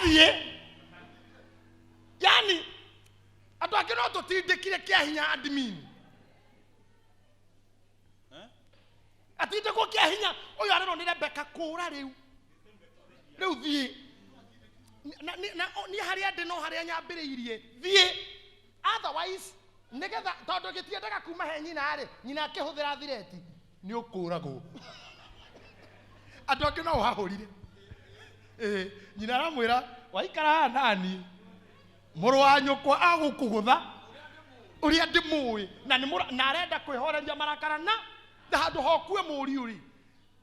Thiĩ yani andũ angĩ no tũtindĩkire kĩa hinya admin atindĩkwo kĩa hinya ũyũ arerwo nĩ Rebeka kũra rĩu rĩu thiĩ niĩ harĩa ndĩ no harĩa nyambĩrĩirie thiĩ otherwise nĩgetha tondũ gĩtiendaga kuma he nyina rĩ nyina akĩhũthĩra thireti nĩ ũkũragwo. Andũ angĩ no ũhahũrire. Ĩĩ, nyina aramwĩra waikara haha nani mũrũ wa nyũkwa agũkũgũtha ũrĩa ndĩmũĩ na nĩ na arenda kwĩhoreria marakara na handũ ha ũkue mũriũ rĩ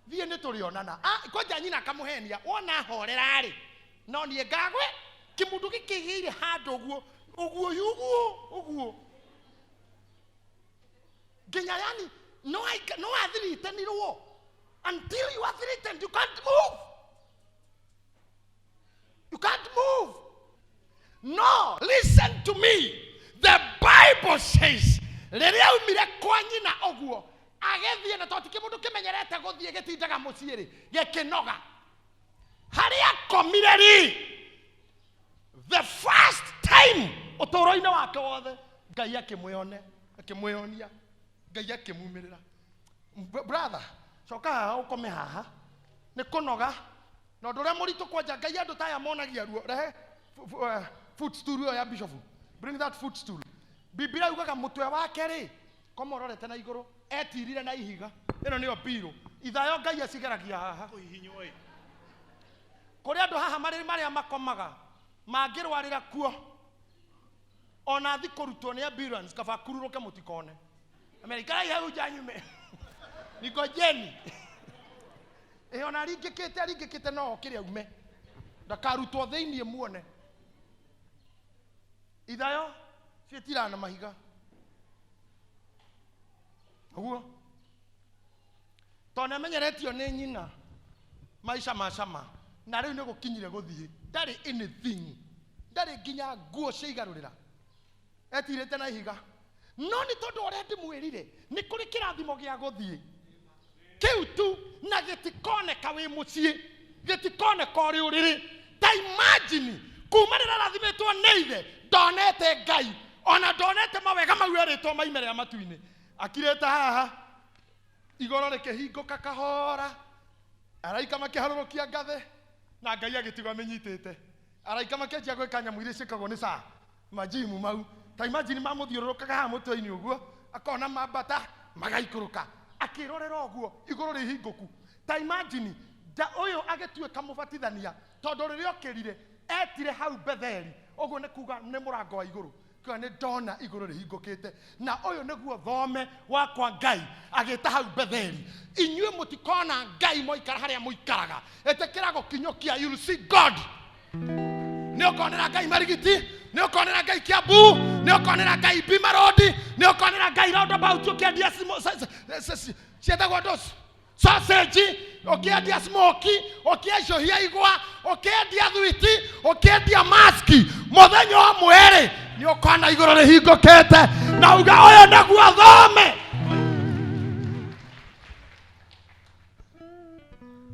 thiĩ nĩ tũrĩonana. Kwanja nyina akamũhenia wona horera rĩ no niĩ ngagwe kĩmũndũ gĩkĩgĩire handũ ũguo ũguo ũguo ũguo nginya yani no no athiritanirwo until you are threatened you can't move. You can't move. No, listen to me. The Bible says rĩrĩa aumire kwa nyina ũguo agĩthiĩ na tondũ ti kĩmũndũ kĩmenyerete gũthiĩ gĩtindaga mũciĩ rĩ gĩkĩnoga harĩa akomire rĩ the first time ũtũũro-inĩ wake wothe Ngai akĩmwĩone akĩmwĩonia Ngai akĩmumĩrĩra. Brother coka haha ũkome haha nĩ kũnoga na ũndũ ũrĩa mũritũ kwanja Ngai andũ ta aya monagia ruo rehe footstool ĩyo ya bishop bring that footstool. Biblia yugaga mũtwe wake rĩ koma ũrorete na igũrũ etirire na ihiga ĩno nĩyo mbirũ ithayo Ngai acigeragia haha kũrĩ andũ haha marĩ marĩa makomaga mangĩrwarĩra kuo ona thi kũrutwo nĩ ambulance kaba kururũke mũtikone amerika hau nja nyume ningojeni ĩ ona aringĩkĩte aringĩkĩte no okĩre aume ndakarutwo thĩiniĩ muone ithayo ciĩtiraga na mahiga ũguo tondũ nĩamenyeretio nĩ nyina maica ma cama na rĩu nĩ gũkinyire gũthiĩ ndarĩ anything ndarĩ nginya nguo cia igarũrĩra etirĩte na ihiga no nĩ tondũ ũrĩa ndĩmwĩrire nĩ kũrĩ kĩrathimo gĩa gũthiĩ kĩu tu na gĩtikoneka wĩ mũciĩ gĩtikoneka ũrĩ ũrĩrĩ ta imagine kuma rĩrĩa arathimĩtwo nĩ ithe ndonete Ngai ona ndonete mawega mau erĩtwo maime rĩa matu-inĩ akirĩte haha igũrũ rĩkĩhingũka kahora araika makĩharũrũkia ngathĩ na Ngai agĩtigwo amĩnyitĩte araika makĩanjia gwĩka nyamũ iria ciĩkagwo nĩ saa majimu mau ta imagine mamũthiũrũrũkaga haha mũtwe-inĩ ũguo akona mambata magaikũrũka akĩrorera ũguo igũrũ rĩhingũku ta imagine nda ũyũ agĩtuĩka mũbatithania tondũ rĩrĩa okĩrire etire hau Betheli ũguo nĩ kuga nĩ mũrango wa igũrũ kuga nĩ ndona igũrũ rĩhingũkĩte na ũyũ nĩguo thome wakwa Ngai agĩta hau Betheli inyuĩ mũtikona Ngai mwaikara harĩa mũikaraga ĩtĩkĩra gũkinyũkia you'll see God nĩ ũkonera Ngai Marigiti nĩ ũkonera Ngai Kiambu nĩ ũkonera Ngai Bima Road nĩ ũkonera Ngai roundabout ũkĩendia ciĩtagwo ndũ sausage ũkĩendia smoky ũkĩecũhia igwa ũkĩendia thwiti ũkĩendia maski mũthenya ũmwe rĩ nĩ ũkona igũrũ rĩhingũkĩte na uga ũyũ nĩguo thome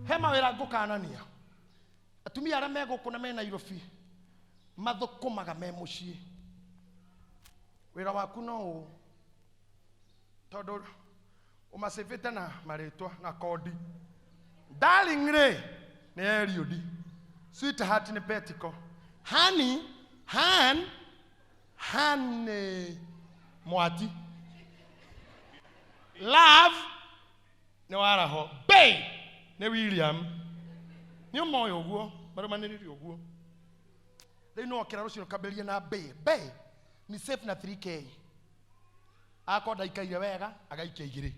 he mawĩra ngũkanania atumia arĩa me gũkũ na me Nairobi mathũkũmaga me mũciĩ wĩra waku no ũũ tondũ ũmacĩbĩte na marĩtwa na kodi darling rĩ nĩ Eliud sweetheart nĩ Petiko honey han han nĩ Mwati love nĩ Waraho babe nĩ William nĩ ũmoĩ ũguo marũmanĩrĩire ũguo rĩu no okĩra rũciũ ũkambĩrĩria na babe babe ni safe na 3K akorwo ndaikaire wega agaikia igĩrĩ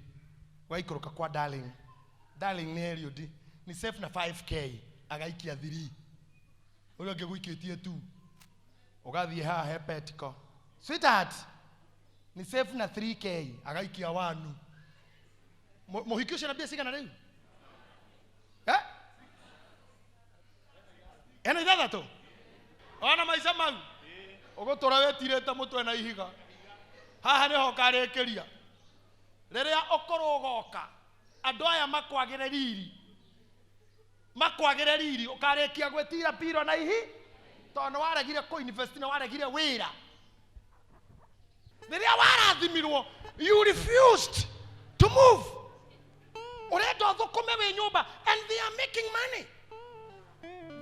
ũgaikũrũka kwa darling darling nĩ Eliud ni safe na 5K agaikia 3 ũrĩa ũngĩ gũikĩtie tu ũgathiĩ haha he Petiko sweetheart ni safe na 3K agaikia 1 Mũhiki ũcio na mbia cigana rĩu eh ena ithathatũ ona maica mau ũgũtũra wĩtirĩte mũtwe na ihiga haha nĩho ũkarĩkĩria rĩrĩa ũkũrũ ũgoka andũ aya makwagĩre riri makwagĩre riri ũkarĩkia gwĩtira piro na ihi Tondũ nĩ waregire kũ-invest, nĩ waregire wĩra. Rĩrĩa warathimirwo, you refused to move. Ũrenda ũthũkũme wĩ nyũmba, and they are making money.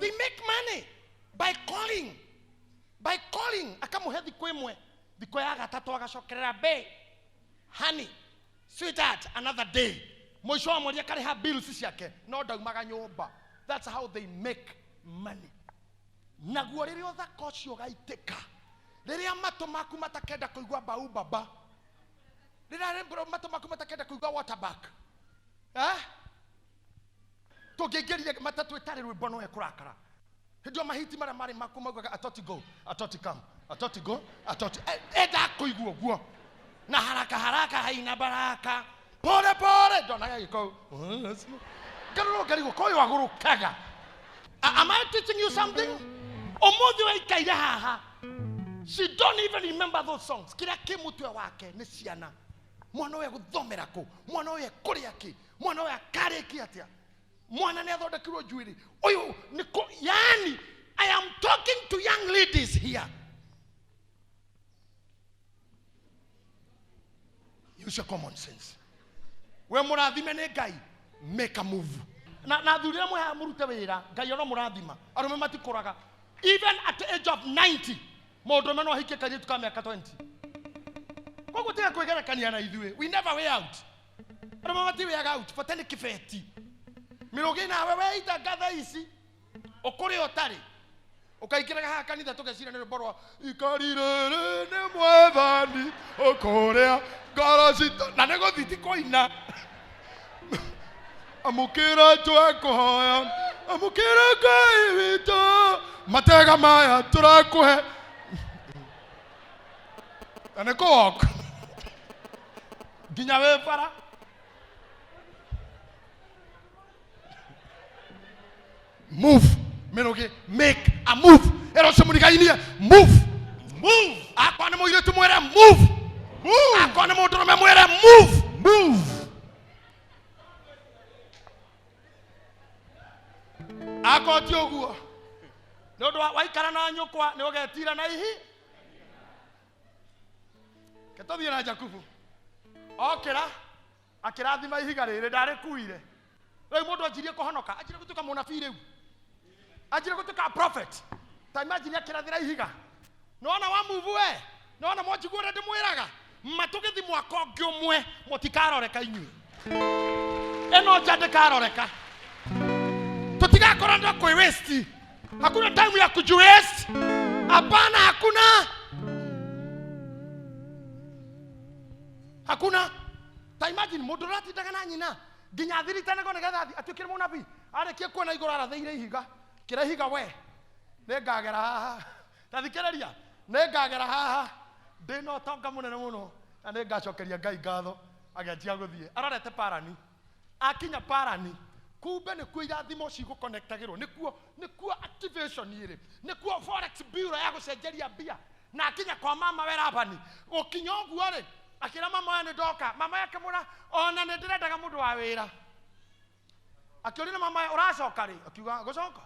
They make money by calling. By calling. Akamũhe thikũ ĩmwe, thikũ ya gatatũ agacokerera bae, honey, sweetheart, another day. Mũico wa mweri akarĩha bills ciake, no ndaumaga nyũmba. That's how they make money. Naguo rĩrĩa ũthaka ũcio ũgaitĩka, rĩrĩa matũ maku matakenda kũigua bau baba, rĩrĩa matũ maku matakenda kũigua waterback, eh? Tũngĩingĩrire matatũ ĩtarĩ rwĩmbo no ekũrakara. Hĩndĩ ĩyo mahiti marĩa marĩ maku maugaga atoti go, atoti come, atoti go, atoti. Enda kũigua ũguo. Na haraka haraka haina baraka. Pole pole ndonaga gĩko. Ngarũrwo ngarigwo ko ũyũ agũrũkaga. Am I teaching you something? Ũmũthĩ waikaire haha. She don't even remember those songs. Kĩrĩa kĩ mũtwe wake nĩ ciana. Mwana ũyũ egũthomera kũ? Mwana ũyũ ekũrĩa kĩ? Mwana ũyũ akarĩkia atĩa? Mwana nĩ athondekirwo njuĩrĩ. Ũyũ nĩ kũ, yani, I am talking to young ladies here. Use your common sense. We mũrathime nĩ Ngai, make a move. Na athuri arĩa mwĩ haha mũrute wĩra, Ngai ono mũrathima. Arũme matikũraga. Even at the age of 90, mũndũrũme no ahikie kairĩtu ka mĩaka 20. Koguo tiga kwĩgerekania na ithuĩ. We never way out. Arũme matiweaga out, bata nĩ kĩbeti. Mĩrũgĩ nawe weita ngatha ici, ũkũrĩa ũtarĩ. Ũkaingĩraga haha kanitha tũgeciria nĩ rwĩmbo rwa ikari rĩrĩ nĩ mwathani ũkũrĩa ngoro citũ, na nĩ gũthiĩ ti kũina. Amũkĩra twakũhoya, amũkĩra Ngai witũ, matega maya tũrakũhe. Na nĩ kũwalk nginya wĩ bara. Move. Mĩrũgĩ, make a move. Ĩra ũcio mũrigainie, move. Move. Akorwo nĩ mũirĩtu mwĩre move. Move. Akorwo nĩ mũndũrũme mwĩre move. Move. Akorwo ti ũguo, nĩ ũndũ wa waikara na nyũkwa nĩ ũgetira na ihi. Ke tũthiĩ na Jakubu. Okĩra, akĩrathima ihiga rĩrĩ, ndarĩkuire. Rĩu mũndũ anjirie kũhonoka, anjirie gũtuĩka mũnabii rĩu. Anjirie gũtuĩka prophet. Ta imagine akĩrathĩra ihiga. Nĩwona wa move we? Nĩwona mwanjigua ũrĩa ndĩmwĩraga? Matũgĩthi mwaka ũngĩ ũmwe, mũtikaroreka inyuĩ. Ĩno nja ndĩkaroreka. Tũtigakorwo andũ a kwĩ waste. Hakuna time ya kujiwaste. Hapana, hakuna. Hakuna. Ta imagine mũndũ ũratindaga na nyina nginya athiritanego nĩgetha atuĩkire mũnabii. Arĩkie kuona igũrũ arathĩire ihiga. Kĩra ihiga we. Nĩngagera haha. Ta thikĩrĩria. Nĩngagera haha. Ndĩna ũtonga mũnene mũno. Na nĩngacokeria Ngai ngatho. Agĩanjia gũthiĩ. Arorete Parani. Akinya Parani. Kumbe nĩkuo irathimo cigũconnectagĩrwo. Nĩkuo activation ĩrĩ. Nĩkuo forex bureau ya gũcenjeria mbia. Na akinya kwa mama we Labani. Gũkinya ũguo rĩ, akĩra mama we nĩ ndoka. Mama we akĩmwĩra, ona nĩ ndĩrendaga mũndũ wa wĩra. Akĩũria mama we, ũracoka rĩ? Akiuga, gũcoka?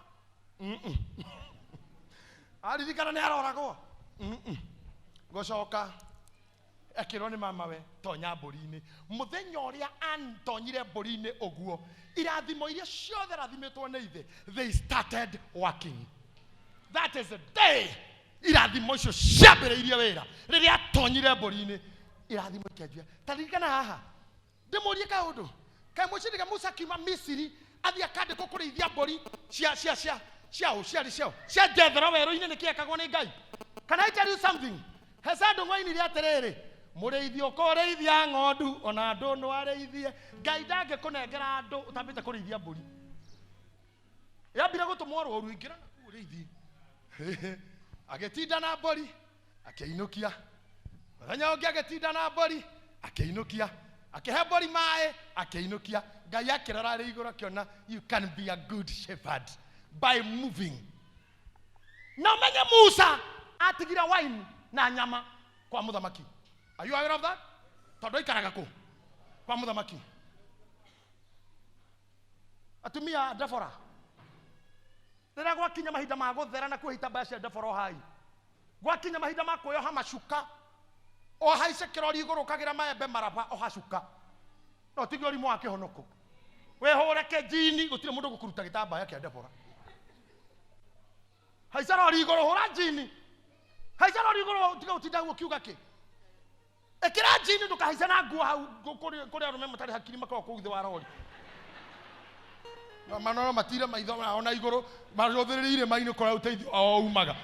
Mm-mm. Aririkana nĩ aroragwo. Mm-mm. Gũcoka. Akĩrwo nĩ mama we, tonya mbũri-inĩ. Mũthenya ũrĩa antonyire mbũri-inĩ ũguo, irathimo iria ciothe arathimĩtwo nĩ ithe, they started working. That is the day irathimo icio ciambĩrĩirie wĩra. Rĩrĩa atonyire mbũri-inĩ, irathimo ikĩanjia. Ta ririkana haha, ndĩmũrie kaũndũ. Kaĩ mũcirĩga Musa akiuma Misiri, athiĩ akandĩkwo kũrĩithia mbũri cia ũ, ciarĩ ciao, cia Jethro werũ-inĩ, nĩ kĩekagwo nĩ Ngai. Can I tell you something? Hesa ndũng'wainire atĩrĩrĩ, mũrĩithi ũkũrĩithia ng'ondu, ona andũ no arĩithie. Ngai ndangĩkũnengera andũ ũtambĩte kũrĩithia mbũri. Yambire gũtũmwo rũru, ingĩra na kũu ũrĩithie. Agĩtinda na mbũri, akĩinũkia. Mũthenya ũngĩ agĩtinda na mbũri, akĩinũkia. Akĩhe mbũri maĩ, akĩinũkia. Ngai akĩrora arĩ igũrũ akĩona, you can be a good shepherd by moving. Na ũmenye Musa atigire wine na nyama kwa mũthamaki. Are you aware of that? Tondũ aikaraga kũ? Kwa mũthamaki. Atumia a Deborah. Rĩrĩa gwakinya mahinda ma gũthera na kuoha itambaya cia ndebora ohai, gwakinya mahinda ma kwĩyoha macuka, ohaice kĩrori igũrũ ũkagĩra maembe maraba oha cuka, no tige ũrimũ wa kĩhonoko, wĩhũre kĩnjini, gũtirĩ mũndũ ũgũkũruta gĩtambaya kĩa ndebora. Haica rori igũrũ, hũra njini, haica rori igũrũ, tiga gũtinda ũkiuga kĩ. Ĩkĩra njini, ndũkahaice na nguo hau kũrĩ arũme matarĩ hakiri makoragwo kũu thĩ wa rori. Na manoro matire maitho mao na igũrũ, marũthĩrĩire irĩma-inĩ kũrĩa ũteithio wao umaga.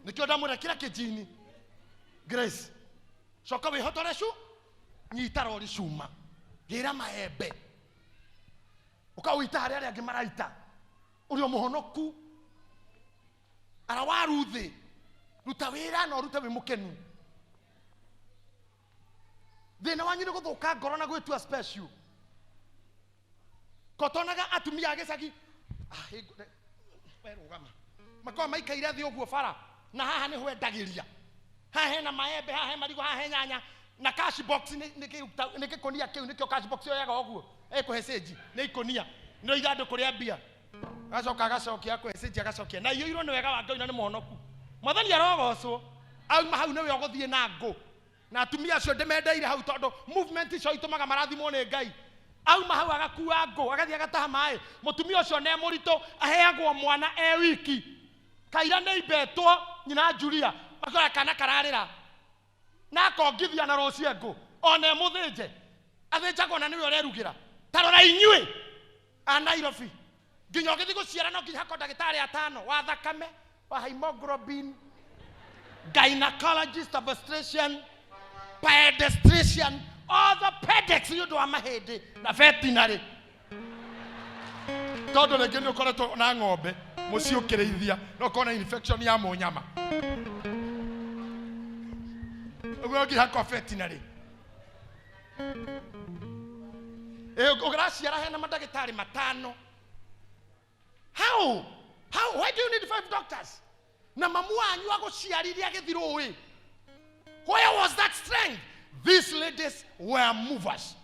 Nĩkĩo ndamwĩra kĩra kĩnjini. Grace, coka wĩhotore cu, nyita rori cuma, gĩra maembe, ũkawĩita harĩa arĩa angĩ maraita, ũrĩ o mũhonoku, arawaru thĩ, ruta wĩra na ũrute wĩ mũkenu. Thĩna wanyu nĩ gũthũka ngoro na gwĩtua special. Kotonaga atumia a gĩcagi, we rũgama, makoragwo maikaire thĩ ũguo bara, na haha nĩho endagĩria, haha hena maembe, haha he marigũ, haha he nyanya, na cash box nĩ gĩkũnia kĩu nĩkĩo cash box yoyaga ũguo, ĩkũhe cĩnji, nĩ ikũnia, nĩ ithandũkũ rĩa mbia, agacoka agacokia, akũhe cĩnji agacokia, na iyũirwo nĩ wega wa Ngai na nĩ mũhonoku. Mwathani arogocwo, auma hau nĩwe ũgũthiĩ na ngũ. Na atumia acio ndĩmendeire hau tondũ movement icio itũmaga marathimwo nĩ Ngai. Auma hau agakua ngũ, agathiĩ agataha maĩ. Mũtumia ũcio nĩ mũritũ, aheagwo mwana e wiki. Kaira nĩ imbetwo nyina Julia, akora kana kararĩra. Na akongithia na rũciĩ ngũ, ona e mũthĩnje. Athĩnjagwo na nĩwe ũrerugĩra. Ta rora inyuĩ a Nairobi. Nginya ũgĩthiĩ gũciara no nginya hakorwo ndagĩtarĩ atano wa thakame, wa hemoglobin, gynecologist, obstetrician, pediatrician, orthopedics nĩ ũndũ wa mahĩndĩ na veterinary. Tondũ rĩngĩ nĩ ũkoretwo na ng'ombe mũciĩ ũkĩrĩithia, no ũkorwo na infection ya mũnyama. Ũguo no nginya hakorwo veterinary. Ũraciara hena mandagĩtarĩ matano. How? How? Why do you need 5 doctors? Na mamu wanyu agũciarire agĩthiĩ rũĩ. Where was that strength? These ladies were movers.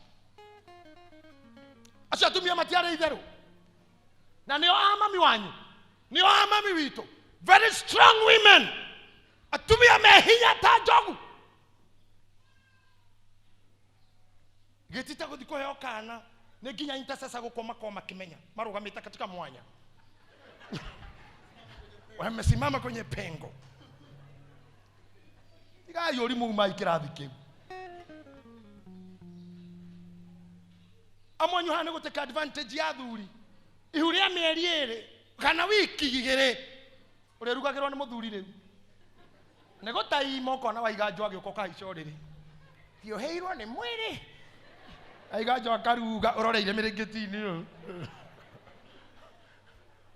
Acio atumia matiarĩ itherũ. Na nĩo a mami wanyu, nĩo a mami witũ. Very strong women. Atumia me hinya ta njogu. Gĩtita gũthiĩ kũheo kana nĩ nginya intercessor gũkũ makorwo makĩmenya marũgamĩte katika mwanya. Wamesimama kwenye pengo. Tigai ũrimũ uma kĩrathi kĩu. Amwe anyu haha nĩ gũteka advantage ya athuri. Ihu rĩa mĩeri ĩrĩ kana wiki igĩrĩ ũrĩrugagĩrwo nĩ mũthuri rĩu. Nĩ gũtaima ũkona waiganjwo agĩũka ũkahaica ũrĩrĩ. Hiũhĩirwo nĩ mwĩrĩ. Aiganjwo akaruga ũroreire mĩrĩngĩti-inĩ ũyũ.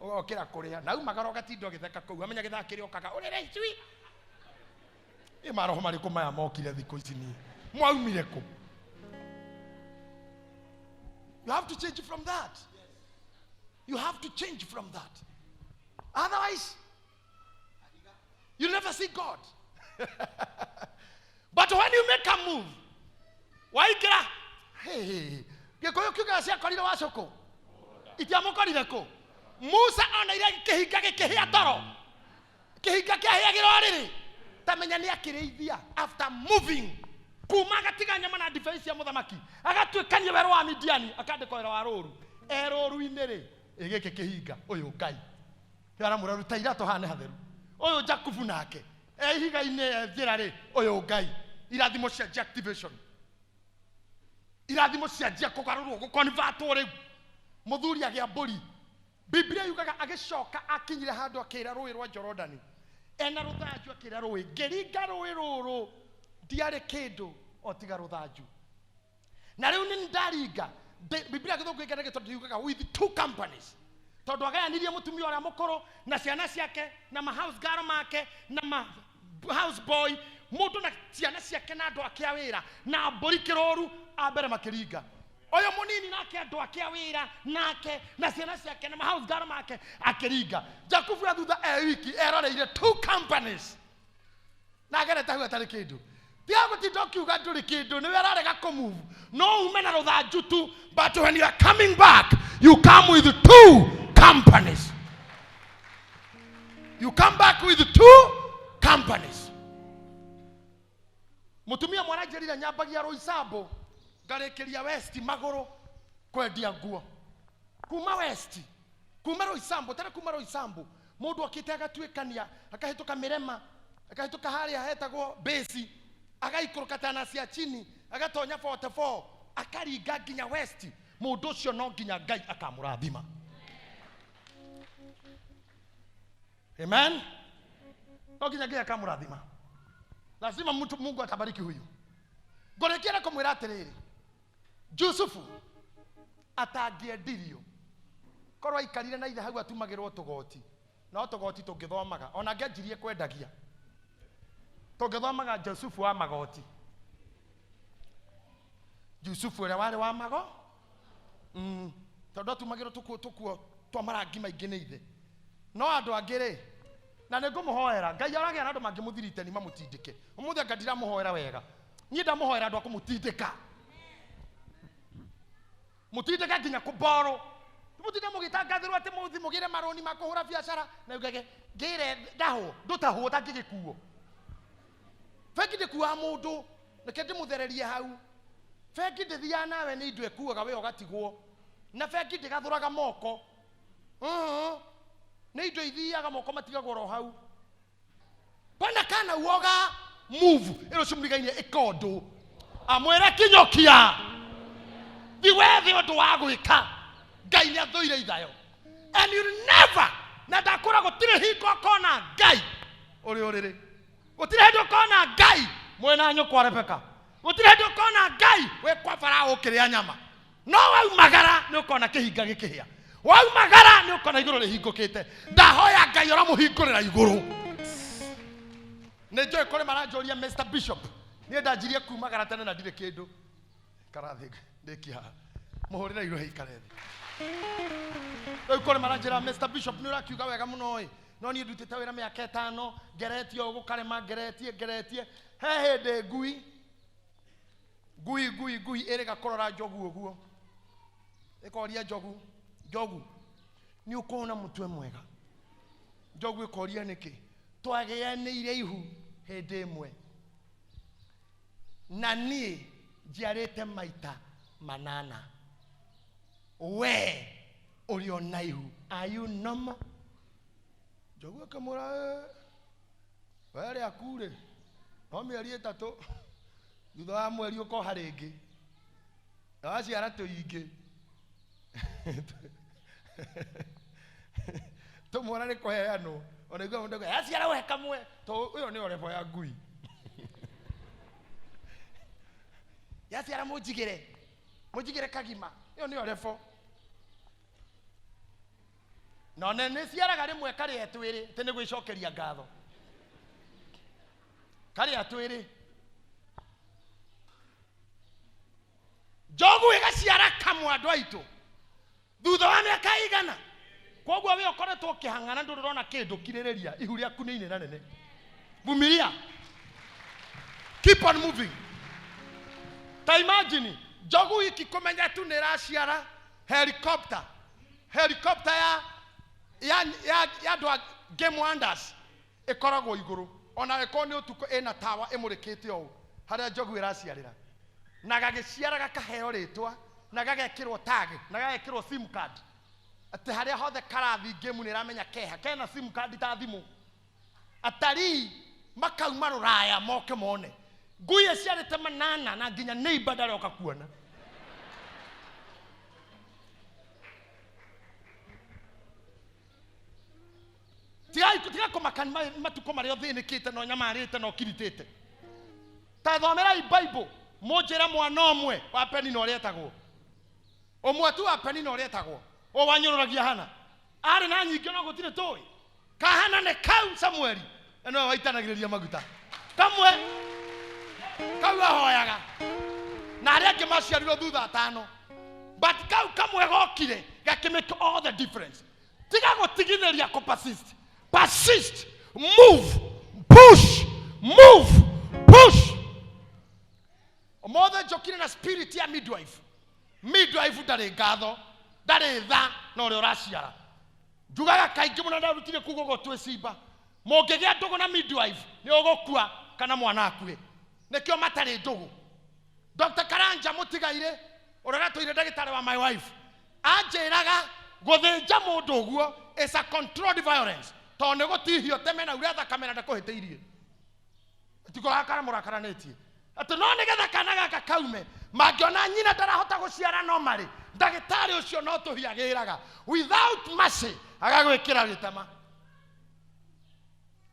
Ũgokĩra kũrĩa na umagara ũgatinda ũgĩtheka kũu, amenya gĩthaa kĩrĩa ũkaga ũrĩre icui. Ĩ maroho marĩkũ maya mokire thikũ ici niĩ? Mwaumire kũ? You have to change from that. You have to change from that. Otherwise, you never see God. But when you make a move, waingĩra, hey, Gĩkũyũ kiugaga ciakorire wacũkũ. Itiamũkorire kũ? Musa oneire kĩhinga gĩkĩhĩa toro. Kĩhinga kĩahĩagĩra rĩrĩ. Ta menya nĩ akĩrĩithia after moving. Kuma agatiga nyama na ndibei cia mũthamaki, agatuĩkania werũ wa Midiani, akandĩkwo wĩra wa rũru. E rũru-inĩ rĩ, ĩ gĩkĩ kĩhinga, ũyũ Ngai. Aramwĩra ruta iratũ haha nĩ hatheru. Ũyũ Jakubu nake, e ihiga-inĩ e njĩra rĩ, ũyũ Ngai. Irathimo cia activation. Irathimo cianjia kũgarũrwo, gũconvertwo rĩu. Mũthuri agĩa mbũri. Biblia yugaga agĩcoka akinyire handũ akĩra rũĩ rwa Jorodani. Ena rũthanju akĩra rũĩ, ngĩringa rũĩ rũrũ ndiarĩ kĩndũ o tiga rũthanju. Na rĩu nĩ ndaringa. Biblia gĩthũngũ ĩkenagio tondũ yugaga with 2 companies. Tondũ agayanirie mũtumia ũrĩa mũkũrũ na ciana ciake na ma house girl make na ma house boy, mũndũ na ciana ciake na andũ ake a wĩra na mbũri kĩrũru a mbere makĩringa. Ũyũ mũnini nake andũ ake a wĩra nake na ciana ciake na ma house girl make akĩringa. Jakubu ya thutha e wiki eroreire 2 companies. Na agerete hau atarĩ kĩndũ. Tiga gũtinda ũkiuga ndũrĩ kĩndũ, nĩwe ararega kũmove. No ume na rũthanju tu, but when you are coming back, you come with two companies. You come back with two companies. Mũtumia mwana njĩrire nyambagia Roysambu ngarĩkĩria West magũrũ kwendia nguo. Kuma West, kuma Roysambu, tara kuma Roysambu, mũndũ okĩte agatuĩkania, akahĩtũka mĩrema, akahĩtũka harĩa hetagwo base, agaikũrũka tana cia chini, agatonya 44, akaringa nginya West. Mũndũ ũcio no nginya Ngai akamũrathima. Amen. No nginya Ngai akamũrathima. Lazima mtu Mungu atabariki huyu. Ngũrĩkia na kũmwĩra atĩrĩrĩ, Jusufu atangĩendirio korwo aikarire na ithe hau atumagĩrwo tũgoti, no tũgoti tũngĩthomaga ona angĩanjirie kwendagia tũngĩthomaga Jusufu wa magoti, Jusufu ũrĩa warĩ wa mago, tondũ atumagĩrwo tũkuo tũkuo twa marangi maingĩ nĩ ithe. No andũ angĩ rĩ, na nĩ ngũmũhoera Ngai aragĩa na andũ mangĩmũthiritani mamũtindĩke. Ũmũthĩ anga ndiramũhoera wega, niĩ ndamũhoera andũ a kũmũtindĩka, mũtindĩke nginya kũmborũ. Mũtinde mũgĩtangathĩrwo atĩ mũthi mũgĩre marũni ma kũhũra biacara na ugage ngĩre ndahwo, ndũtahwo ũtangĩgĩkuo. Bengi ndĩkuaga mũndũ, reke ndĩmũthererie hau. Bengi ndĩthiaga nawe, nĩ indo ĩkuaga we ũgatigwo, na bengi ndĩgathũraga moko. Nĩ indo ithiaga moko matigagwo oro hau. Pana kana uoga move ĩno cimũrigainie ĩka ũndũ amwĩre kinyũkia thi wethe ũndũ wa gwĩka. Ngai nĩ athũire ithayo, and you never, na ndakũra gũtirĩ hingo ũkona Ngai ũrĩ ũrĩrĩ, gũtirĩ hĩndĩ ũkona Ngai mwĩna nyũkwa Rebeka, gũtirĩ hĩndĩ ũkona Ngai wĩ kwa Farao ũkĩrĩa nyama. No waumagara nĩ ũkona kĩhinga gĩkĩhĩa, waumagara nĩ ũkona igũrũ rĩhingũkĩte. Ndahoya Ngai ũramũhingũrĩra igũrũ. Nĩ njũĩ kũrĩ maranjũria Mr Bishop, niĩ ndanjirie kumagara tene na ndirĩ kĩndũ. Karathĩ ndĩkia haha, mũhũrĩre igũrũ ikare thĩ. Rĩu kũrĩ maranjĩra Mr Bishop nĩ ũrakiuga wega mũno ĩ, no niĩ ndutĩte wĩra mĩaka ĩtano, ngeretie ũũ gũkarema, ngeretie ngeretie. He hĩndĩ ngui ngui ngui ngui ĩrĩga kũrora njogu ũguo, ĩkoria njogu, njogu nĩ ũkũona mũtwe mwega? Njogu ĩkoria nĩkĩ? Twagĩanĩire ihu hĩndĩ ĩmwe na niĩ njiarĩte maita manana, we ũrĩ o na ihu, are you normal? Njogu ĩkĩmwĩra, we rĩaku rĩ no mĩeri ĩtatũ, thutha wa mweri ũkoha rĩngĩ na waciara tũingĩ tũmwana nĩ kũheanwo, ona igua mũndũ auga, yaciara ũhe kamwe, to ũyũ nĩ orebo ya ngui, yaciara mũnjigĩre, mũnjigĩre kagima, ĩyo nĩ orebo. Na ona nĩ ciaraga rĩmwe karĩa twĩrĩ, atĩ nĩ gwĩcokeria ngatho karĩa twĩrĩ. Njogu ĩgaciara kamwe andũ aitũ thutha wa mĩaka igana. Koguo we ũkoretwo ũkĩhang'ana ndũrĩ ũrona kĩndũ, kirĩrĩria, ihu rĩaku nĩ inene nene, vumilia, keep on moving. Ta imagine njogu iki kũmenya tu nĩ ĩraciara, helicopter, helicopter ya ya ya ya andũ a Game Wonders ĩkoragwo igũrũ, ona ĩkorwo nĩ ũtukũ ĩna tawa ĩmũrĩkĩte ũũ harĩa njogu ĩraciarĩra, na gagĩciara gakaheo rĩtwa na gagekĩrwo tag na gagekĩrwo sim card, atĩ harĩa hothe karathi game nĩ ĩramenya keha kena sim card ta thimũ. Atarii makauma rũraya moke mone ngui ĩciarĩte manana na nginya neighbor ndaroka kuona. Tiga kũmaka matukũ marĩa ũthĩnĩkĩte na ũnyamarĩte na ũkiritĩte. Ta thomerai Bible mũnjĩre mwana ũmwe wa Penina ũrĩa etagwo, ũmwe tu wa Penina ũrĩa etagwo, o wanyũrũragia Hana, arĩ na nyingĩ no gũtirĩ tũĩ. Kahana nĩ kau Samueli na nĩwe waitanagĩrĩria maguta kamwe kau ahoyaga, na arĩa angĩ maciarirwo thutha atano, but kau kamwe gokire gakĩ make all the difference. Tiga gũtigithĩria, kũ persist, persist, move, push, move, push. Njũkire na spirit ya midwife. Midwife ndarĩ ngatho, ndarĩ tha na ũrĩa ũraciara. Njugaga kaingĩ mũno ndarutire kuga ũguo twĩ cimba, mũngĩgĩa ndũgũ na midwife nĩ ũgũkua kana mwana akue. Nĩkĩo matarĩ ndũgũ. Dr. Karanja mũtigaire ũrĩa ũratũire ndagĩtarĩ wa my wife anjĩraga gũthĩnja mũndũ ũguo is a controlled violence, tondũ nĩ gũtihio teme na ure thakame na ndakũhĩtĩirie, tikũrakara mũrakaranĩtie atĩ no nĩgetha kana gaka kaume mangĩona nyina ndarahota gũciara no marĩ ndagĩtarĩ ũcio no tũhiagĩraga without mercy agagwĩkĩra gĩtema.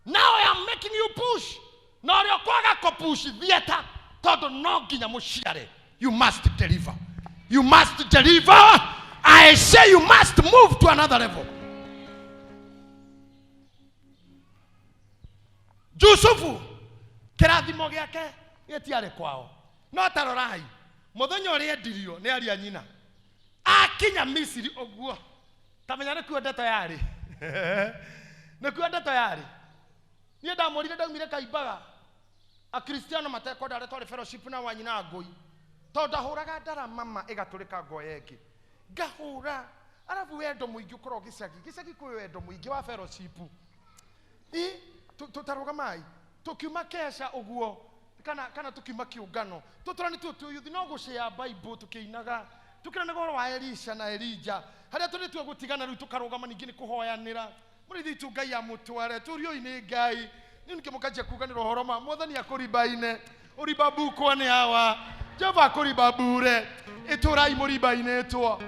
Now I am making you push, na ũrĩa ũkwaga kũpush theater tondũ no nginya mũciare. You must deliver, you must deliver. I say you must move to another level. Jusufu kĩrathimo gĩake gĩtiarĩ kwao, no tarorai mũthenya ũrĩa endirio nĩ aria nyina akinya Misiri ũguo, tamenya nĩkuo ndeto yarĩ, nĩkuo ndeto yarĩ. Niĩ ndamũrire ndaumire kaimbaga akristiano matekwenda arĩa twarĩ fellowship na wanyina ngũi, tondũ ndahũraga ndarama ma ĩgatũrĩka ngoya ĩngĩ ngahũra, arabu wendo mũingĩ ũkorwo gĩcagi gĩcagi kwĩ wendo mũingĩ wa fellowship. I tũtarũgamai tũkiuma kesha ũguo kana tũkiuma kĩũngano tũtũra nĩ tũyuthi no gũcĩa Bible tũkĩinaga tũkĩranaga ũhoro wa Elisha na Elija harĩa tũrĩ tuo gũtigana rĩu tũkarũgama ningĩ nĩ kũhoyanĩra mũrĩithi witũ Ngai amũtware tũrioi-inĩ Ngai nĩ ningĩ mũkanjia kuganĩra ũhoro ma mwathani akũribaine ũribabukwo nĩ awa Jehova akũribabure ĩtũrai mũribainĩtwo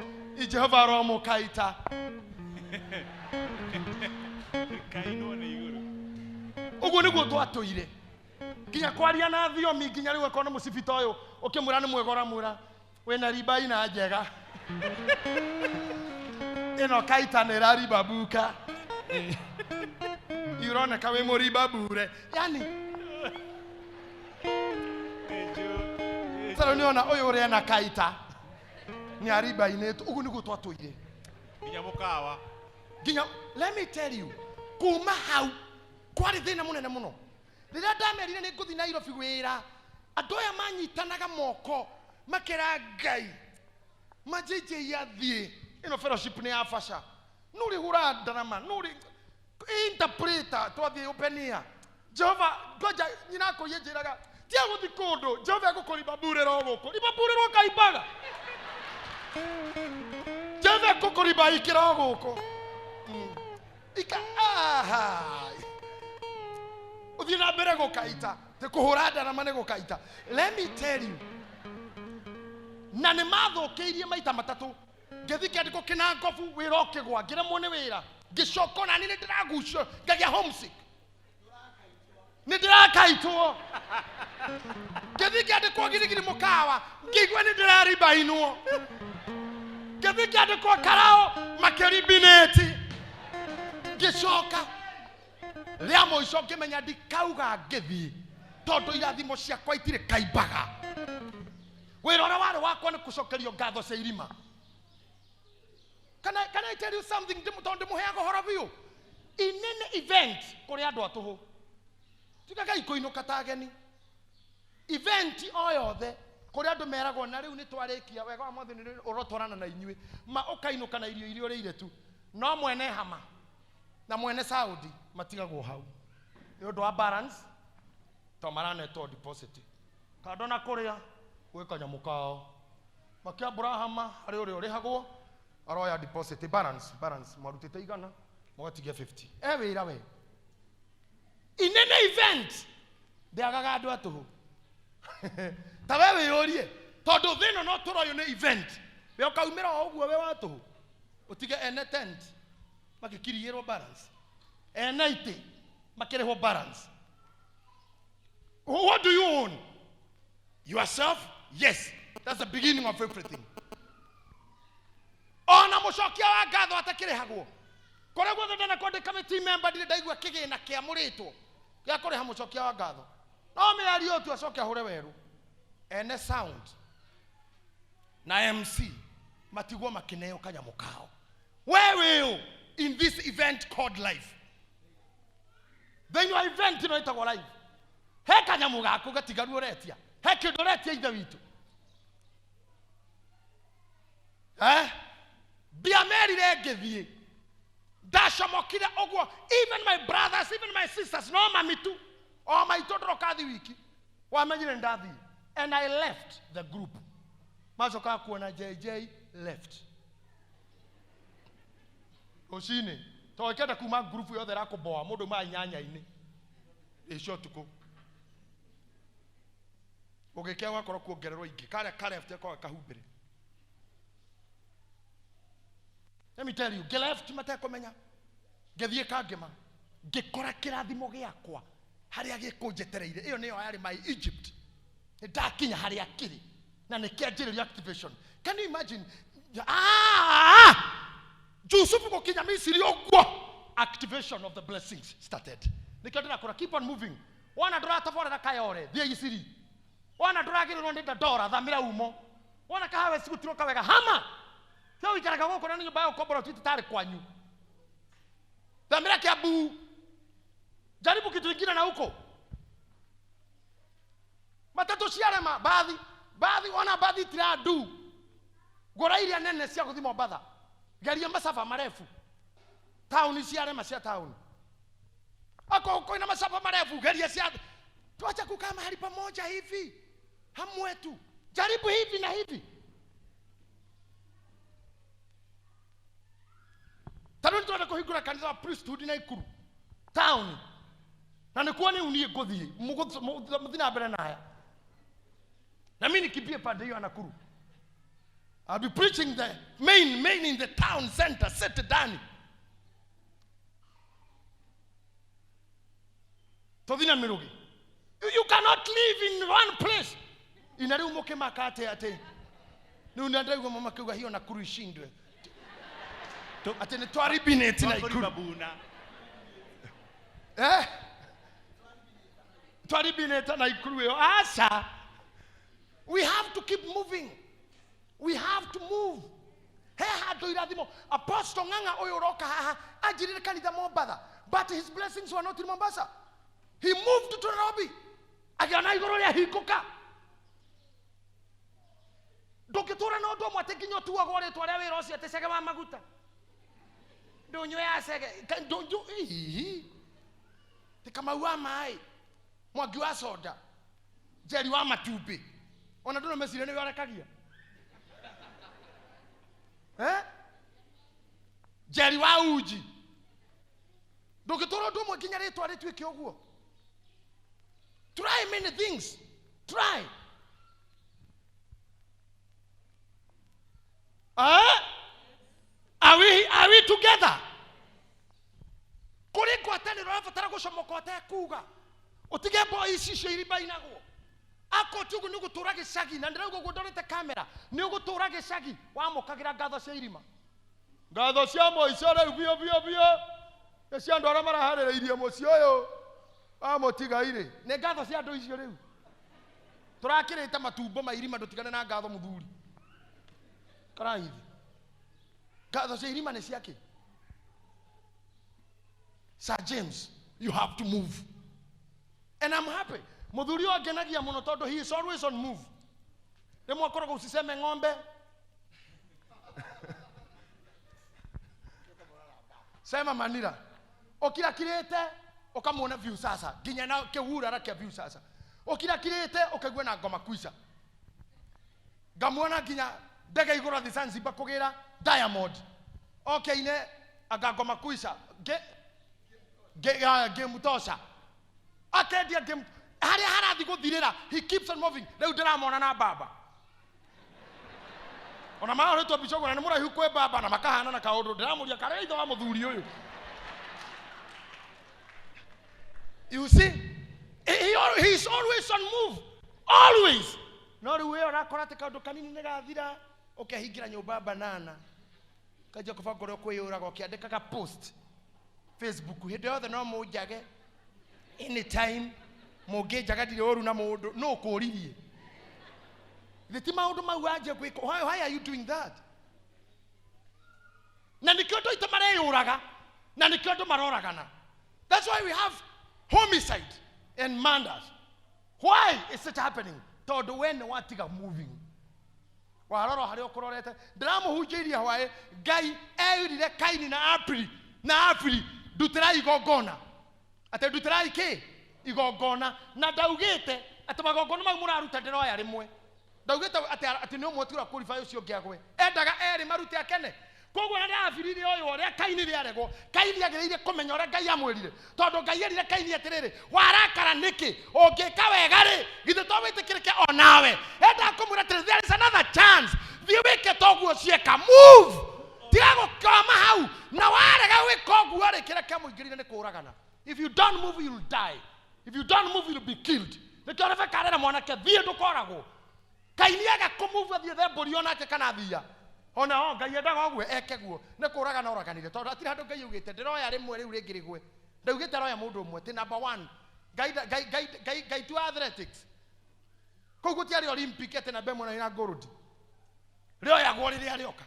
Jehova aromũkaita Kainwo nĩ igũrũ. Ũguo nĩguo twatũire nginya kwaria na thiomi nginya rĩu akorwo nĩ mũcibi ta ũyũ ũkĩmwĩra nĩ mwega ũramwĩra wĩna ribaina njega ĩno kaita nĩ ĩraribabuka ironeka wĩ mũribabure yani sasa nĩona ũyũ ũrĩa ena kaita nĩ aribainĩtwo. Ũguo nĩguo twatũire nginya mũkawa nginya. Let me tell you, kuma hau kwarĩ thĩna mũnene mũno. Rĩrĩa ndamerire nĩ ngũthiĩ Nairobi wĩra, andũ aya manyitanaga moko makĩra Ngai manjĩnjĩi athiĩ ĩno fellowship nĩ ya baca nũrĩ hũra ndarama nũrĩ interpreter twathiĩ openia Jehova ngoja nyina akũiye njĩraga tia gũthiĩ kũndũ Jehova egũkũribaburĩra o gũkũ ribaburĩrwo kaimbaga Jehova egũkũribaikĩra o gũkũ ika aha ũthiĩ na mbere gũkaita tĩ kũhũra ndarama nĩ gũkaita. Let me tell you, na nĩ mathũkĩirie maita matatũ ngĩthiĩ kĩandĩko kĩna ngobu wĩra ũkĩgwa ngĩremwo nĩ wĩra ngĩcoka ona niĩ nĩ ndĩragucio ngagĩa homesick nĩ ndĩrakaitwo ngĩthiĩ kĩandĩkwo girigiri mũkawa ngĩigua nĩ ndĩraribainwo ngĩthiĩ kĩandĩkwo karao makĩribinĩti ngĩcoka rĩa mũico ngĩmenya ndikauga ngĩthiĩ tondũ irathimo ciakwa itirĩ kaimbaga. Wĩra ũrĩa warĩ wakwa nĩ gũcokerio ngatho cia irima. Can I tell you something? Tondũ ndĩmũheaga ũhoro biũ. In any event kũrĩ andũ a tũhũ tigagai kũinũka ta ageni. Event o yothe kũrĩ andũ meragwo na rĩu nĩ twarĩkia wega wa mwathani nĩ ũrotwarana na inyuĩ ma ũkainũka na irio iria ũrĩire tu, no mwene hama na mwene Saudi matigagwo hau nĩ ũndũ wa balance to maranetwo deposit kando na kũrĩa gwĩ kanyamũ kao makĩambũra hama harĩ ũrĩa ũrĩhagwo aroya deposit balance balance mwarutĩte igana mũgatigia 50 e wĩra we. In any event ndĩagaga andũ a tũhũ ta we wĩyũrie tondũ thĩ ĩno no tũroyũ nĩ event we ũkaumĩra o ũguo we wa tũhũ ũtige ene tent makĩkiriyĩrwo balance ene itĩ makĩrĩhwo balance. What do you own? Yourself? Yes, that's the beginning of everything. Ona mũcokia wa ngatho atakĩrĩhagwo kũrĩa guothe ndanakwandĩka committee member ndirĩ ndaigua kĩgĩna kĩamũrĩtwo gĩa kũrĩha mũcokia wa ngatho no mĩario tu acoke ahũre werũ. Ene sound na MC matigwo makĩneo kanyamũ kao. We wĩũ in this event called life, thĩinĩ wa event ĩno ĩtagwo life, he kanyamũ gaku gatigaru ũretia, he kĩndũ ũretia ithe witũ. Eh? Ndiamerire ngĩthiĩ. Ndacomokire ũguo. Even my brothers, even my sisters, no mami tu. O maitũ ndĩroka thi wiki. Wamenyire ndathiĩ. And I left the group. Macokaga kuona JJ left. Rũcinĩ. Tondũ kenda kuma group yothe ĩrakũboa mũndũ ma inyanya-inĩ. Ĩcio ũtukũ. Ũgĩkĩa ũgakorwo kuongererwo ingĩ. Karĩa ka left gakoragwo kahumbĩre. Let me tell you, ngĩ left matekũmenya. Ngĩthiĩ kangĩma. Ngĩkora kĩrathimo gĩakwa harĩa gĩkũnjetereire. Ĩyo nĩyo yarĩ my Egypt. Nĩndakinya harĩa kĩrĩ. Na nĩkĩanjĩrĩria activation. Can you imagine? Ah! Jusufu gũkinya Misiri ũguo. Activation of the blessings started. Nĩkĩo ndĩrakũra, keep on moving. Wona ndũratoborera Kayore, thiĩ Isiri. Wona ndũragĩrĩrwo nĩ Dandora, thamĩra umo. Wona kahawe cigũtiroka wega, hama. Tiga gũikaraga gũkũ na nĩ nyũmba ya gũkombora tu tarĩ kwanyu. Thamĩra Kiambu. Jaribu kitu kingine na huko. Matatu ciarema, bathi, bathi, wona bathi itirandu. Ngũra iria nene cia gũthiĩ Mombatha. Geria macaba marefu. Taũni ciarema cia taũni. Ako kwĩna macaba marefu, geria cia. Tuacha kukaa mahali pamoja hivi. Hamwe tu. Jaribu hivi na hivi. Tarĩu nĩtũrenda kũhingũra kanitha wa priesthood Naikuru town. Na nĩkuo nĩ niĩ ngũthiĩ. Mũthiĩ na mbere na haya. Na mimi nikimbie pande hiyo ya Nakuru. I'll be preaching the main in the town center, city ndani. Tũthiĩ na mĩrũgĩ. You cannot live in one place. Ina rĩu mũkĩmaka atĩ atĩ. Rĩu nĩ ndaigua mama akiuga hiyo Nakuru ishindwe. Atĩ nĩ twaribinĩti Naikuru. Babuna. Eh? Twaribinĩte Naikuru ĩyo. Aca. We have to keep moving. We have to move. He handũ irathimo. Apostle Ng'ang'a ũyũ ũroka haha anjĩrire kanitha Mombatha, but his blessings were not in Mombasa. He moved to Nairobi. Agĩona igũrũ rĩahingũka. Ndũngĩtũra na ũndũ ũmwe atĩ nginya ũtuagwo rĩtwa rĩa wĩra ũcio atĩ cege wa maguta. Ndũnyũ ya cege. Ndũnyũ, hihi. Ti Kamau wa maĩ. Mwangi wa soda. Njeri wa matumbĩ. Ona ndũrĩ meciria nĩwe ũrekagia. Eh? Njeri wa uji. Ndũngĩtũra ũndũ ũmwe nginya rĩtwa rĩtuĩke ũguo. Try many things. Try. Are we together? Kũrĩ ngwatanĩro ũrabatara gũcomoka ũtekuga. Ũtige mboco ici icio iribainagwo. Akorwo ti ũguo nĩ ũgũtũra gĩcagi, na ndĩrauga ũguo ndorete kamera, nĩ ũgũtũra gĩcagi wamũkagĩra ngatho cia irima. Ngatho cia mũico rĩu biũ biũ biũ. Nĩ cia andũ arĩa maraharĩrĩirie mũciĩ ũyũ wa mũtigairĩ. Nĩ ngatho cia andũ icio rĩu. Tũrakĩrĩte matumbo ma irima, ndũtigane na ngatho mũthuri. Karaithi. Ngatho cia irima nĩ ciake. Sir James, you have to move. And I'm happy. Mũthuri ũyũ angenagia mũno tondũ he is always on move. Rĩmwe akoragwo usiseme ng'ombe. Sema Manila. Ũkirakirĩte ũkamuona view sasa. Nginya na kĩwura kĩa view sasa. Ũkirakirĩte ũkaigua na ngoma kuica. Ngamuona nginya ndege igũrũ athi Zanzibar kũgĩra Diamond. Okeine anga ngoma kuica. Ngĩmutosha. Akendia harĩa harathi gũthirĩra, he keeps on moving. Rĩu ndĩramona na baba. Ona mahũrĩtwo mbica ũguo na nĩ mũraihu kwĩ baba na makahana na kaũndũ. Ndĩramũria karĩ ithe wa mũthuri ũyũ. You see? He is always on move. Always. No rĩu we ũrakora atĩ kaũndũ kanini nĩ gathira, ũkehingĩra nyũmba banana. Ũkanjia kũbanga ũrĩa ũkwĩyũraga, ũkĩandĩkaga post Facebook hĩndĩ yothe no mũnjage anytime. Mũngĩnjaga ndirĩ ũru na mũndũ, no ũkũririe. Githĩ ti maũndũ mau wanjia gwĩka? Why are you doing that? Na nĩkĩo andũ aitũ mareyũraga, na nĩkĩo andũ maroragana. That's why we have homicide and murders. Why is it happening? Tondũ we nĩ watiga moving. Warora harĩa ũkũrorete. Ndĩramũhunjĩirie hwaĩ, Ngai erire Kaini na Abili na Abili ndutĩrai igongona. Atĩ ndutĩrai kĩ? Igongona. Na ndaugĩte atĩ magongona mau mũraruta ndĩroya rĩmwe. Ndaugĩte atĩ nĩ ũmwe tu ũra qualify ũcio ũngĩ agwe. Endaga erĩ marute akene. Koguo rĩrĩa Abili rĩoywo, rĩa Kaini rĩaregwo, Kaini agĩrĩire kũmenya ũrĩa Ngai amwĩrire. Tondũ Ngai erire Kaini atĩrĩrĩ, warakara nĩkĩ? Ũngĩka wega rĩ, githĩ to wĩtĩkĩrĩke o nawe? Endaga kũmwĩra atĩrĩ, there is another chance. Thiĩ wĩke toguo cieka. Move. Tiga gũkoma hau. Na warega gwĩka ũguo rĩ, kĩrĩa kĩamũingĩrire nĩ kũũragana. If you don't move, you'll die. If you don't move, you'll be killed. Nĩkĩo Rebeka arera mwanake, thiĩ ndũkoragwo. Kaini aga kũmove athiĩ ethe mbũri onake kana thiia. Ona o Ngai endaga ũguo eke guo. Nĩ kũũragana oraganire. Tondũ hatirĩ handũ Ngai augĩte ndĩroya rĩmwe rĩu rĩngĩ rĩgwe. Ndaugĩte aroya mũndũ ũmwe ti number 1. Ngai Ngai Ngai Ngai Ngai tu athletics. Kũu gũtiarĩ Olympic atĩ namba ĩmwe na gold. Rĩoyagwo rĩrĩa rĩoka.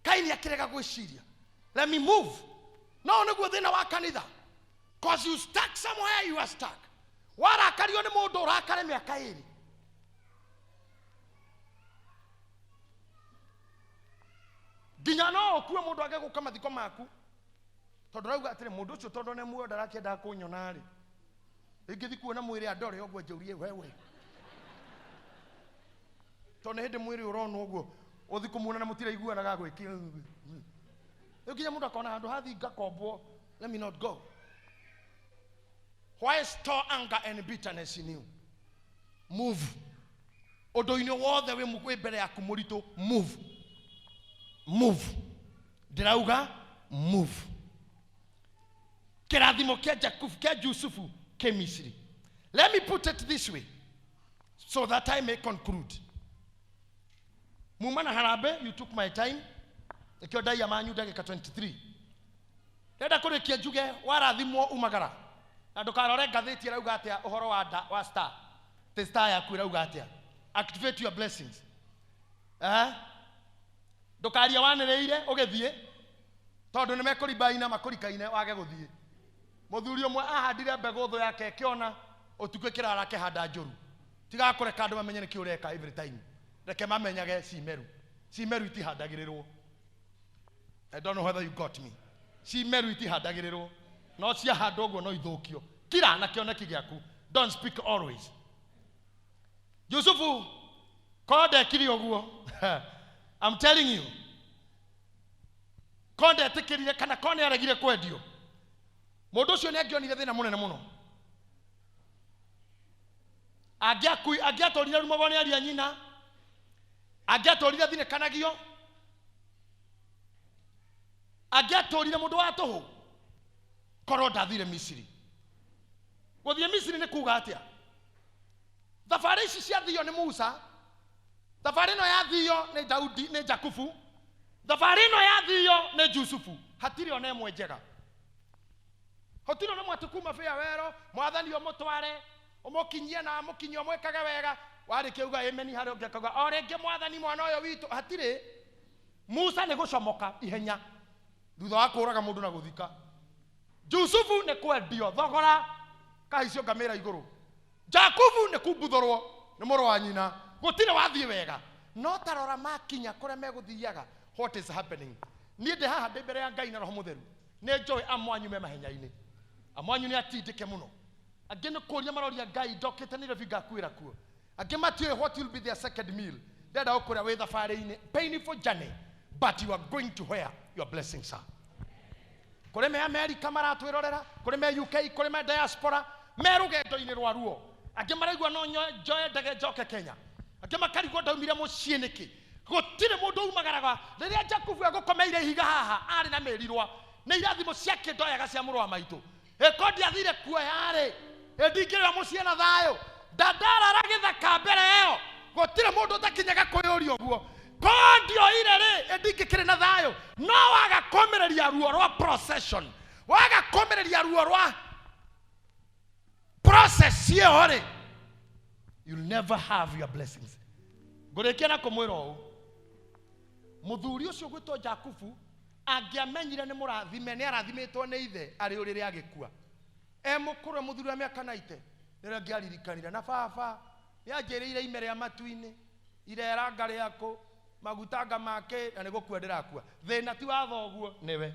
Kaini akĩrega gwĩciria. Let me move. No nĩguo thĩna wa kanitha. Cause you stuck somewhere, you are stuck. Warakario nĩ mũndũ ũrakare mĩaka ĩrĩ. Nginya no ũkue mũndũ age gũka mathiko maku. Tondũ rauga atĩrĩ, mũndũ ũcio tondũ nĩ muoyo ndarakĩendaga kũnyona rĩ. Ingĩthiĩ kuona mwĩrĩ andore ũguo njũrie wewe. Tondũ nĩ hĩndĩ mwĩrĩ ũronwo ũguo, ũthiĩ kũmuona na mũtiraiguanaga gwĩki. Rĩu nginya mũndũ akona handũ hathiĩ ngakombwo, let me not go. Why store anger and bitterness in you? Move. Ũndũ-inĩ wothe wĩ mbere yaku mũritũ, move. Move. Ndĩrauga move. Kĩrathimo kĩa Jakubu, kĩa Jusufu kĩ Misiri. Let me put it this way so that I may conclude. Muma na harambee, you took my time. Nĩkĩo ndaiya manyu ndagĩka 23. Ndĩrenda kũrĩkia njuge warathimwo umagara. Na ndũkarore ngathĩti ĩrauga atĩa ũhoro wa nda, wa star. The star yaku ĩrauga atĩa. Activate your blessings. Ndũkarie wanĩrĩire ũgĩthiĩ, tondũ nĩ mekũrimbaina makũrikaine wage gũthiĩ. Mũthuri ũmwe ahandire mbegũ thũ yake ĩkĩona ũtukũ ĩkĩrara akĩhanda njũru. Tigaga kũreka andũ mamenye nĩkĩ ũreka every time. Reke mamenyage cimeru. Cimeru itihandagĩrĩrwo. I don't know whether you got me. Cimeru itihandagĩrĩrwo. No ciahandwo ũguo no ithũkio. Kira na kĩoneki gĩaku. Don't speak always. Yusufu ko ndekire ũguo. I'm telling you. Ko ndetĩkĩrire kana ko nĩaregire kwendio. Mũndũ ũcio nĩangĩonire thĩna mũnene mũno. Angĩatũrire rumagwo nĩ aria nyina. Angĩatũrire thinĩkanagio. Angĩatũrire mũndũ wa tũhũ. Korwo ndathire Misiri. Gũthiĩ Misiri nĩ kuga atĩa? Thabarĩ ici ciathio nĩ Musa. Thabarĩ ĩno yathio nĩ Daudi, nĩ Jakubu. Thabarĩ ĩno yathio nĩ Jusufu. Hatirĩ ona ĩmwe njega. Hatirĩ ona ĩmwe atĩ kuma farewell, mwathani ũmũtware, ũmũkinyie na amũkinyie ũmwĩkage wega. Warĩkia uga amen harĩa ũngĩ akauga, o rĩngĩ mwathani mwana ũyũ witũ. Hatirĩ. Musa nĩ gũcomoka ihenya thutha wa kũũraga mũndũ na gũthika. Jusufu nĩ kwendio thogora kahaicio ngamĩra igũrũ. Jakubu nĩ kumbuthũrwo nĩ mũrũ wa nyina. Gũtirĩ wathiĩ wega. No ta rora makinya kũrĩa megũthiaga. What is happening? Niĩ ndĩ haha ndĩ mbere ya Ngai na Roho Mũtheru. Nĩ njũĩ amwanyu me mahenya-inĩ. Amwanyu nĩ atindĩke mũno. Angĩ nĩ kũũria maroria Ngai ndokĩte Nairobi ngakuĩra kuo. Angĩ matiũĩ what will be their second meal. Ndĩrenda gũkũrĩa wĩ thabarĩ-inĩ. Painful journey, but you are going to where your blessings are. Kũrĩ me America maratwĩrorera, kũrĩ me UK, kũrĩ me diaspora, me rũgendo-inĩ rwa ruo. Angĩ maraigua no njoe ndege njoke Kenya. Angĩ makarigwo ndaumire mũciĩ nĩkĩ. Gũtirĩ mũndũ umagaraga. Rĩrĩa Jakubu egũkomeire ihiga haha, arĩ na mĩrirwa. Nĩ irathimo ciake ndoyaga cia mũrũ wa maitũ. Ĩko ndiathire kuoya-rĩ, ĩndingĩrĩra mũciĩ na thayũ. Ndandarara gĩthaka mbere ĩyo. Gũtirĩ mũndũ ũtakinyaga kwĩyũria ũguo. Ko ndioire rĩ, ĩndingĩkĩrĩ na thayũ. No waga kũmĩrĩria ruo rwa procession. Waga kũmĩrĩria ruo rwa process ĩyo rĩ, you'll never have your blessings. Ngũrĩkia na kũmwĩra ũũ. Mũthuri ũcio ũgwĩtwo Jakubu angĩamenyire nĩ mũrathime, nĩ arathimĩtwo nĩ ithe arĩ ũrĩrĩ agĩkua. E mũkũrũ mũthuri wa mĩaka 90, nĩrĩo angĩaririkanire na baba nĩanjĩrĩire ime rĩa matu-inĩ, ireranga rĩakũ. Magutanga make na nĩ gũkua ndĩrakua. Thĩna ti wa thoguo nĩwe.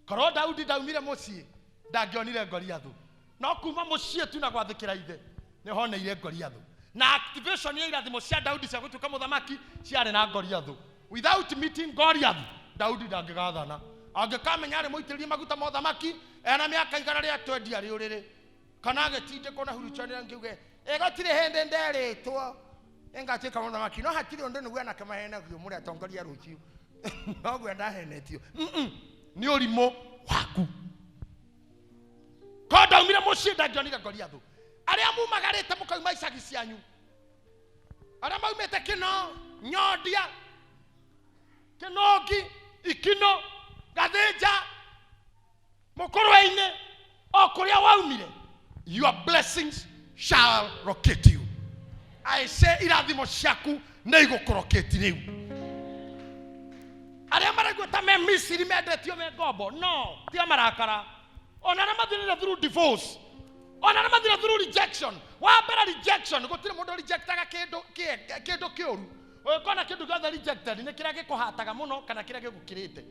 Korwo Daudi ndaumire mũciĩ ndangĩonire Goliathu. No kuma mũciĩ tu na gwathĩkĩra ithe nĩ honeire Goliathu. Na activation ya irathimo cia Daudi cia gũtuĩka mũthamaki ciarĩ na Goliathu. Without meeting Goliath, Daudi ndangĩgathana. Angĩkamenya arĩ mũitĩrĩrie maguta ma ũthamaki ena mĩaka 120 arĩ ũrĩrĩ, kana agĩtindĩkwo na hurucanĩra ngiuge ĩ gũtirĩ hĩndĩ nderĩtwo nĩngatuĩka mũthamaki, no hatirĩ ũndũ nĩguo anake mahenagio mũrĩ atongoria rũciũ. Noguo ndahenetio. Nĩ ũrimũ waku. Ko ndaumire mũciĩ ndangĩonire Goliathu. Arĩa mumagarĩte mũkauma icagi cianyu, arĩa maumĩte Kĩno, Nyondia, Kĩnongi, Ikino, Gathĩnja, Mũkũrwe-inĩ, o kũrĩa waumire, your blessings shall locate you. I say irathimo ciaku nĩ igũkũrokĩti rĩu. Arĩa maraigua ta me Misiri mendetio me ngombo, no tiga marakara. Ona arĩa mathirire through divorce, ona arĩa mathirire through rejection. Wa mbere rejection, gũtirĩ mũndũ rejectaga kĩndũ kĩũru. Ũngĩkona kĩndũ gĩothe rejected nĩ kĩrĩa gĩkũhataga mũno kana kĩrĩa gĩgũkĩrĩte.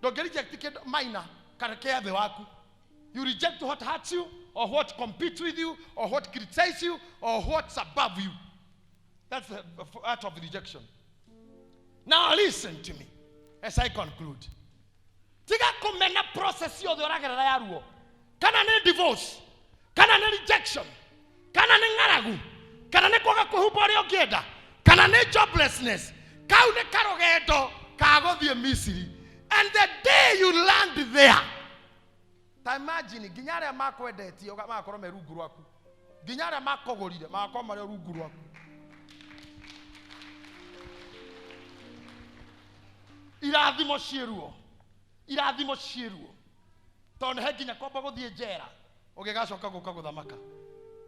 Ndũngĩ reject kĩndũ minor kana kĩa thĩ waku. You reject what hurts you or what competes with you or what criticizes you or what's above you. That's the art of rejection. Now listen to me as I conclude. Tiga kũmena process yothe ũragerera ya ruo. Kana nĩ divorce, kana nĩ rejection, kana nĩ ng'aragu, kana nĩ kwaga kwĩhumba ũrĩa ũngĩenda, kana nĩ joblessness. Kau nĩ karũgendo ka gũthiĩ Misiri. And the day you land there, ta imagine nginya arĩa makwendetie magakorwo me rungu rwaku, nginya arĩa makũgũrire magakorwo marĩ rungu rwaku. Irathimo ciĩ ruo, irathimo ciĩ ruo, tondũ he nginya kwamba gũthiĩ njera ũgĩgacoka gũka gũthamaka,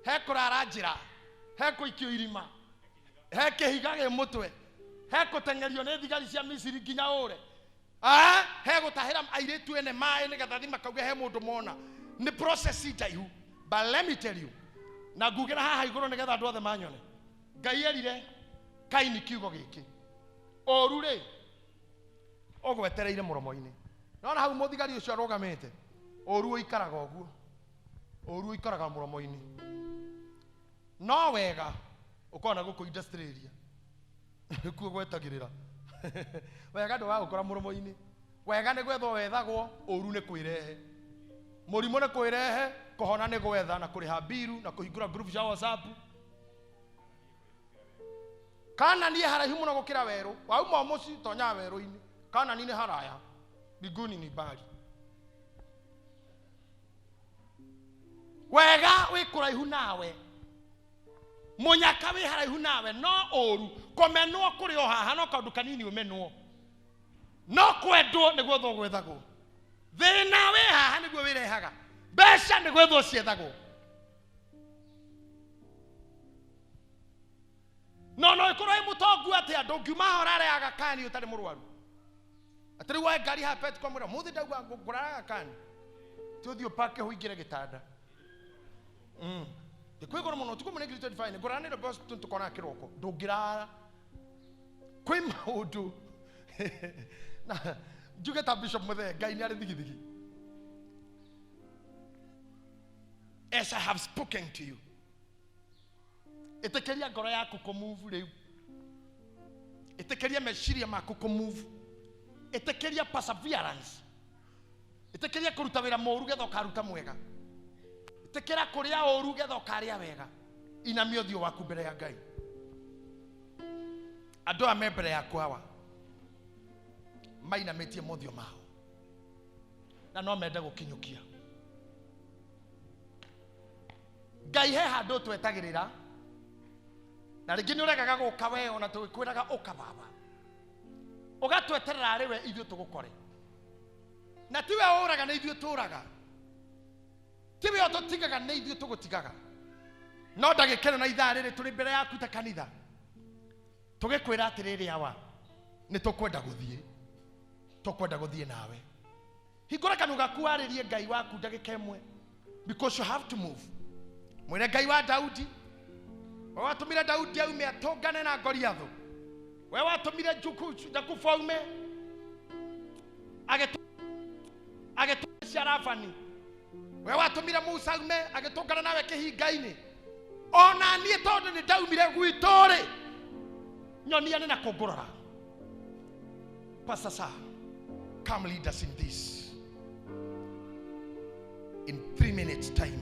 he kũrara njĩra, he kũikio irima, he kĩhiga gĩ mũtwe, he kũteng'erio nĩ thigari cia Misiri nginya ũre. He gũtahĩra airĩtu ene maĩ nĩgetha thiĩ makauge he mũndũ mona. Nĩ process ndaihu. But let me tell you, na ngugĩra haha igũrũ nĩgetha andũ othe manyone. Ngai erire Kaini kiugo gĩkĩ, ũru rĩ ũgwetereire mũromo-inĩ. Nona hau mũthigari ũcio arũgamĩte, ũru ũikaraga ũguo, ũru ũikaraga mũromo-inĩ. No wega ũkorwo na gũkũ industrial area nĩkuo gwetagĩrĩra. Wega ndũgagũkora mũromo-inĩ. Wega nĩ gwethwo wethagwo, ũru nĩ kwĩrehe. Mũrimũ nĩ kwĩrehe, kũhona nĩ gwetha na kũrĩha mbiru na kũhingũra group cia WhatsApp. Kana niĩ haraihu mũno gũkĩra werũ, wauma mũciĩ tonyaga werũ-inĩ. Kana niĩ nĩ haraya, mbinguni ni mbali. Wega wĩ kũraihu nawe, mũnyaka wĩ haraihu nawe, no ũru kũmenwo kũrĩ o haha, no kaũndũ kanini ũmenwo, no kwendwo nĩguo thũ gwethagwo. Thĩna wĩ haha nĩguo wĩrehaga, mbeca nĩ gwethwo ciethagwo. No no ĩkorwo ĩ mũtongu atĩa, ndũngiuma haha ũrareaga kani ũtarĩ mũrwaru. Atĩ rĩu woe ngari haha Petco mwĩra, mũthĩ ndauga ngũraga kani, ti ũthiĩ ũpake ũingĩre gĩtanda. Kwĩ goro mũno, ũtukũ mũnene ngiri 25, ngũranĩre boss tũkona kĩroko, ndũngĩrara. Kwĩ maũndũ. Na njuge ta Bishop Muthee, Ngai nĩ arĩ thigithigi. As I have spoken to you, ĩtĩkĩria ngoro yaku kũmove rĩu, ĩtĩkĩria meciria maku kũmove, ĩtĩkĩria perseverance, ĩtĩkĩria kũruta wĩra mũru getha ũkaruta mwega, ĩtĩkĩra kũrĩa ũru getha ũkarĩa wega. Inamia ũthiũ waku mbere ya Ngai. Andũ aya me mbere yaku hawa mainamĩtie mothiũ mao na no mende gũkinyũkia. Ngai he handũ twetagĩrĩra, na rĩngĩ nĩ ũregaga gũka we, ona tũgĩkwĩraga ũka baba, ũgatweterera arĩ we ithuĩ tũgũkore. Na tiwe ũraga nĩ ithuĩ tũraga, tiwe ũtũtigaga nĩ ithuĩ tũgũtigaga. No ndagĩka ĩno na ithaa rĩrĩ tũrĩ mbere yaku ta kanitha, tũgĩkwĩra atĩrĩrĩ, awa nĩ tũkwenda gũthiĩ, tũkwenda gũthiĩ nawe. Hingũra kanua gaku warĩrie Ngai waku ndagĩka ĩmwe, because you have to move. Mwĩre Ngai wa Daudi, we watũmire Daudi aume atũngane na Goliathu, We watũmire Jakubu aume agĩtũma cia Labani. We watũmire Musa aume agĩtũngana nawe kĩhinga-inĩ. Ona niĩ tondũ nĩ ndaumire gwitũ rĩ, nyonia nĩ na kũngũrora. Pastor sir, come lead us in this in 3 minutes time.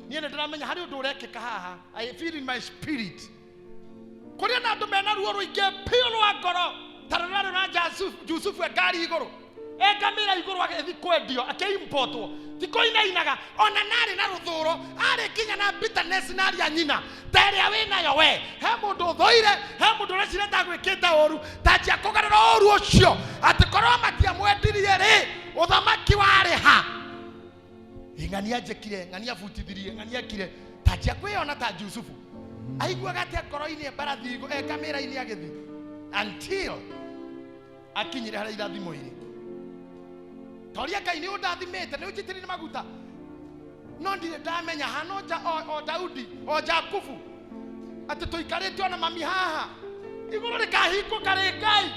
Niĩ nĩ ndĩramenya harĩ ũndũ ũrekĩka haha. I feel in my spirit kũrĩa na andũ mena ruo rũingĩ biũ rwa ngoro ta rũrĩa rũra Jusufu e ngari igũrũ, e ngamĩra igũrũ, agĩthiĩ kwendio, akĩimpotwo, ti kũinainaga ona narĩ na rũthũro, arĩ nginya na bitterness na aria nyina ta ĩrĩa wĩnayo we. He mũndũ ũthũire, he mũndũ ũreciria ta gwĩkĩte ũru, ta njia kũgarũra ũru ũcio, atĩ korwo matiamwendirie rĩ, ũthamaki warĩ ha? Ng'ania njĩkire, ng'ania butithirie, ng'ania ekire, ta njia kwĩyona ta Jusufu aiguaga atĩa ngoro-inĩ, mbarathi e ngamĩra-inĩ agĩthiĩ until akinyire harĩa irathimo irĩ. Toria Ngai nĩ ũndathimĩte, nĩ ũnjitĩrĩire maguta, no ndirĩ ndamenya hano nja o Daudi o Jakubu atĩ tũikarĩte ona mami haha igũrũ rĩkahingũka rĩ. Ngai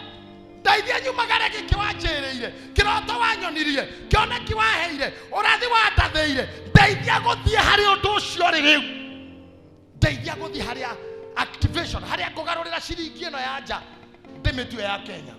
ndeithia nyumagare gĩkĩ wanjĩrĩire, kĩroto wanyonirie, kĩoneki waheire, ũrathi wandathĩire. Ndeithia gũthiĩ harĩ ũndũ ũcio rĩ rĩu, ndeithia gũthiĩ harĩa activation, harĩa kũgarũrĩra ciringi ĩno ya nja ndĩmĩtue ya Kenya.